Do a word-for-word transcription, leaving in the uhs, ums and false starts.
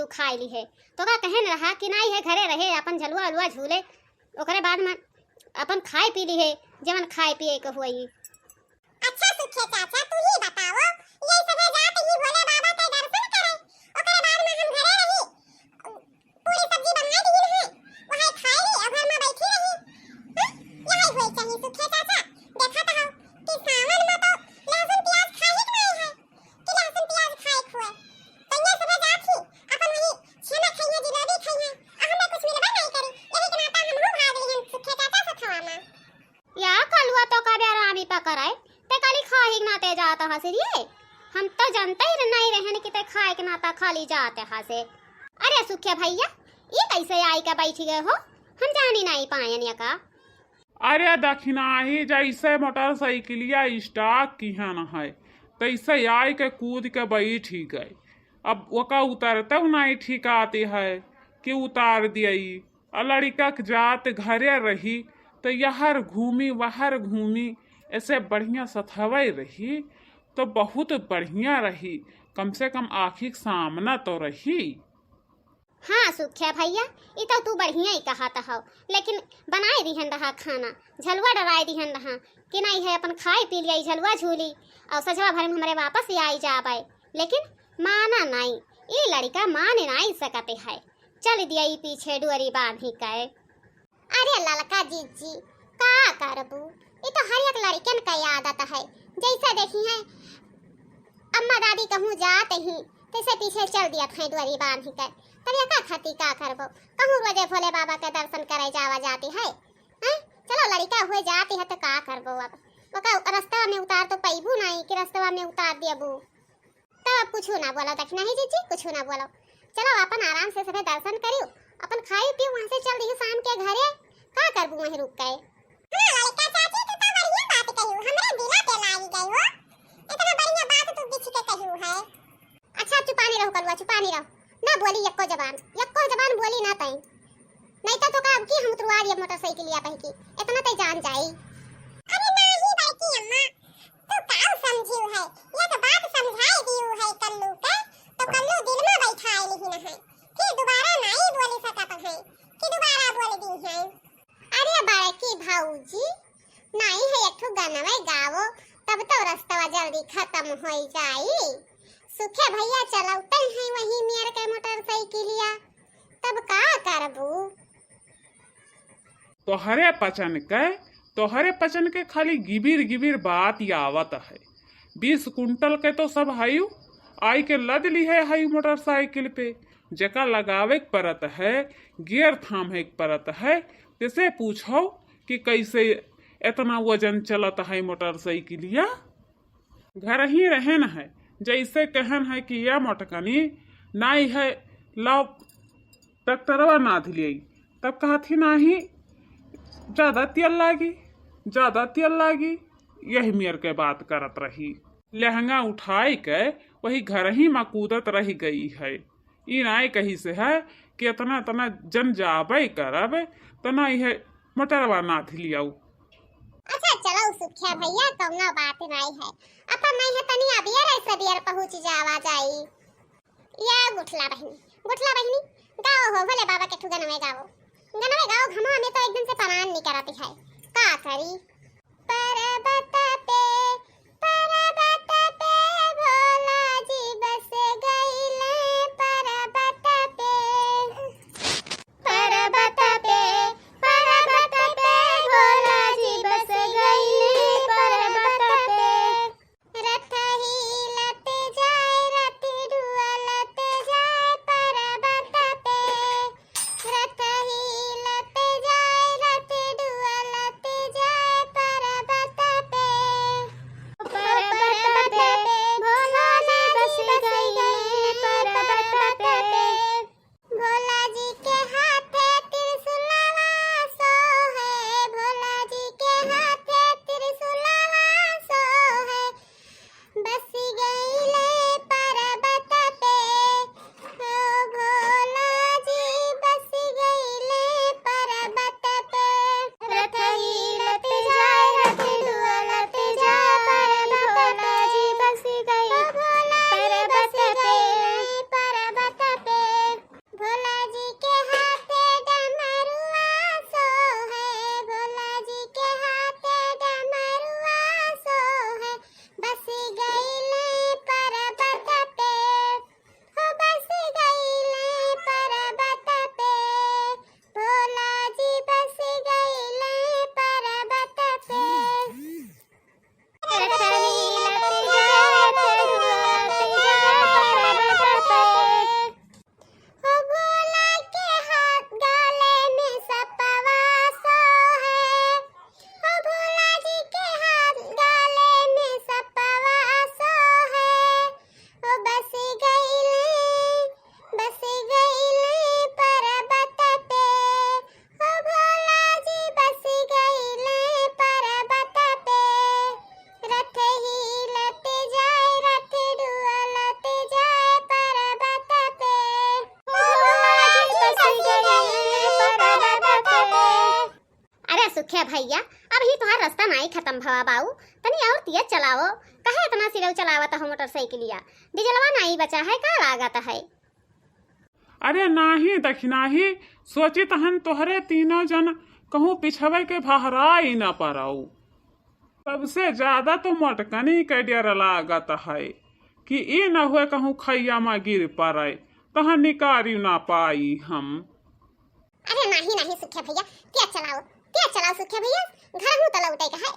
तू खाइ लिहे। तोका कहेन रहा कि नाहीं है, घरे रहे, अपन झलुआ अलुआ झूले, ओकरे बाद में अपन खाइ पी लिहे, जेवन खाइ पिए के होई। अच्छा सुखे चाचा, तू ही बताओ, ये सभे जात ही भोले बाबा के दर्शन करे, ओकरे बाद में हम घरे रही, पूरी सब्जी बनाइ दिहिन है, वही खाइ ली और घर में बैठी रही। हाँ? यही होई चाहिए सुखे चाचा। देखत हो कि सावन में तो लहसुन प्याज खाही के नाहीं है, कि लहसुन प्याज खाए के होए। तो ये सभे जात ही अपन वही छेना खइहे, जिलेबी खइहे, और हमें कुछ मिलबे नाहीं करी। यही के नाता हमहू भाग लिहन सुखे चाचा सथवा में। या कलुआ तो कबे आरामी पकड़ाए, ते काली खाही के नाते जात हसे रे। हम तो जानते ही नाहीं रहेन कि ते खाए के नाता खाली जात हसे। अरे सुखे भइया, ये कैसे आइ के बैठ गए हो? हम जानी नाहीं पाएन या का। अरे दखिनाही, जैसे मोटरसाइकिलिया start किहन है, तैसे आइ के कूद के बैठ ही गए। अब ओका उतरते नाहीं ठिकाते है कि उतार दियई। आ लड़िका के जात घरे रही, त यहर घूमी, वहर घूमी, ऐसे बढ़िया सथवै रही, त बहुत बढ़िया रही, कम से कम आँखी के सामना तो रही। हाँ सुख्या भइया, ई तो तू बढ़िया ही कहत हौ, लेकिन बनाए दिहन रहा खाना, झलुआ डराए दिहन रहा कि नाहीं है, अपन खाई पी लिया, झलुआ झूली, और सझवा भर में हमरे वापस ही आई जाबै, लेकिन माना नाहीं, ई लड़िका मान नाहीं सकते है। चल दिया ई पीछे डोरी बांधी के। अरे ललका जीजी, का करबू? ई तो हर एक लड़िकन का आदत है। जैसे देखी है, अम्मा दादी कहूँ जात ही, तैसे पीछे चल दिया था डोरी बांधी के। तब ये का खाती का करबो? कहूँ रोजे भोले बाबा के दर्शन करे जावा जाती है। हैं? चलो लड़िका हुए जाती है तो का करबो अब? ओका रस्तवा में उतार तो पैबू नाहीं कि रस्तवा में उतार देबू। तब अब कुछू ना बोलो दखिनाही जीजी, कुछू ना बोलो। चलो अपन आराम से सभे दर्शन करियो, अपन खाई पियो, वहाँ से चल दियो शाम के घरे। का करबू वहीं रुक के? हाँ लड़का चाची, तू तो बढ़िया बात कहियो, हमरे दिला पे लागी गई हो। इतना बढ़िया बात तू बिछ के कहियो है। अच्छा चुपानी रहो कलुआ, चुपानी रहो, ना बोली यक्को जबान, यक्को जबान बोली ना तई, नहीं तो तोका अब की हम उतरवा दिया मोटरसाइकिलिया पहकी, इतना तई जान जाई। अरे नाही बड़की अम्मा, तू काऊ समझियो है, एक बात समझाई दियो है कल्लू के, तो कल्लू दिल में बैठाए लिहिन है, फिर दोबारा नाई बोली सकत है कि दोबारा बोल दी है। अरे बड़की भौजी, नाई है एक ठो गनवे गावो, तब तो रस्तवा जल्दी खत्म होई जाई। सुखे भैया चलौते हैं वही मेर के मोटरसाइकिलिया, तब का करबू? तोहरे पचन के, तोहरे पचन के खाली गिबिर गिबिर बात आवत है। बीस कुंटल के तो सब हयू, आई के लद लिहे हयू मोटरसाइकिल पे। जेका लगावे के परत है, गियर थामे के परत है, तेसे पूछो कि कैसे इतना वजन चलत है मोटरसाइकिलिया। घर ही रहन है, जैसे कहन है कि या मोटकनी नाई है, लाओ ट्रैक्टरवा नाध लियाई, तब कहत ही नाही, ज्यादा तेल लागी, ज्यादा तेल लागी, यही मेर के बात करत रही। लहंगा उठाई के वही घर ही में कूदत रह गई है। ई नाई कही से है कि इतना इतना जन जाबे करब, त नाई है मोटरवा नाथ लियाऊ। अच्छा चलो सुखिया भैया, कौनो बात नाई है, अपन नाई है तनी अबियर ऐसे बियर पहुँच जावा जाई। या गुठला बहिनी, गुठला बहिनी, गाओ हो भोले बाबा के ठु गनवे गाओ, गनवे गाओ, घमवा में तो एकदम से परान निकरत है, का करी? पर्वत पे, पर्वत पे भोला जी बस गईले पर्वत पे। पर्वत पे, पर्वत पे भोला जी बस गईले पर्वत पे। रथ हिलत जाए, रथ डुअलत जाए पर्वत पे। रथ हिलत जाए, रथ डुअलत जाए पर्वत पे। सुखे भैया, अबहीं तोहार रस्ता नाई खतम भवा बाऊ, तनी और तेज चलाओ। काहे इतना सिरौ चलावत हो मोटरसाइकिलिया? डीजलवा नाई बचा है का लागत है? अरे नाही दखिनाही, सोचित हन तोहरे तीनों जन कहूँ पिछवे के भहराई न परऊ। सबसे ज्यादा तो मोटकनी के डर लागत है कि ई न हुए कहूँ खैया मा गिर पड़े, तहाँ निकारी ना पाई हम। अरे नाही नाही सुखे भैया, तेज चलाओ, तेज चलाओ सुखे भैया, घरहू तो लौटे के है।